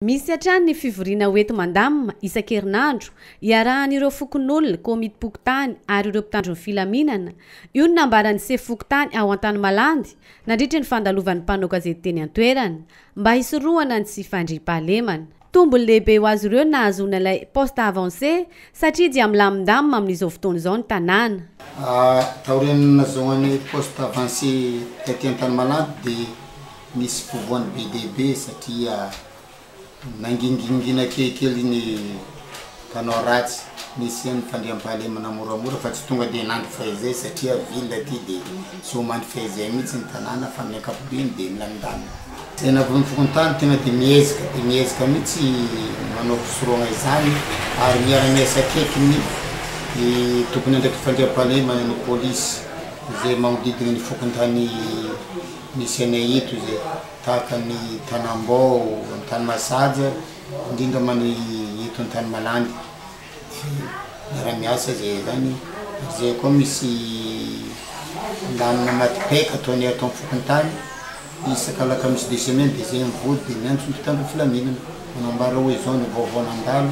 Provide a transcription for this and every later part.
Misy hatrany ny fivoriana hoenti-mandamina isan-kerinandro iarahan'ireo fokonolona, komitim-pokontany ary ireo mpitandro ny filaminana. Io no nambaran'ny sefo fokontany ao Antanimalandy nandritra ny fandalovan'ny mpanao gazety teny an-toerana mba hisorohana ny tsy fandriampahalemana. Tombony lehibe ho azy ireo ny nahazoana ilay poste avancé satria dia milamindamina amin'izao fotoana izao ny tanàna. Taorian'ny nahazoan'ny poste avancé taty Antanimalandy dia nisy fivoahany be dia be satria nangingingina kelikely ny mpanao ratsy, nisy ihany ny fandriampahalemana moramora fa tsy tonga dia nandry fahizay satria ville aty dia tsy ho mandry fahizay mihitsy ny tanàna fa amin'ny ankapobeny dia milamindamina. Tena avy amin'ny fokontany tena dia miezaka dia miezaka mihitsy manao fisorohana izany ary miara-miasa akaiky ny tompon'andraikitry fandriampahalemana ny polisy izay magnodidina ny fokontany misy anay eto izay. Tahaka ny Tanambao, Antanimasaja, indrindra ma ny eto Antanimalandy. Miara-miasa zay zany, ary zay koa misy lamina maty paika ataonay ato amin'ny fokontany, isaka alakamisy de semaine de zay mivory de miantso ny mpitandro filaminana, manambara hoe zao ny vaovao nandalo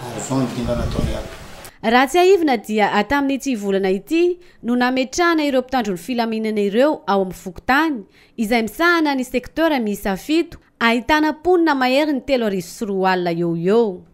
ary zao ny dingana ataonay ato. Raha tsiahivina dia tamin'ity volana ity no nametrahana ireo mpitandro ny filaminana ireo ao amin'ny fokontany izay misahana ny sektora miisa fito, ahitana mponina maherin'ny 2003 eo ho eo.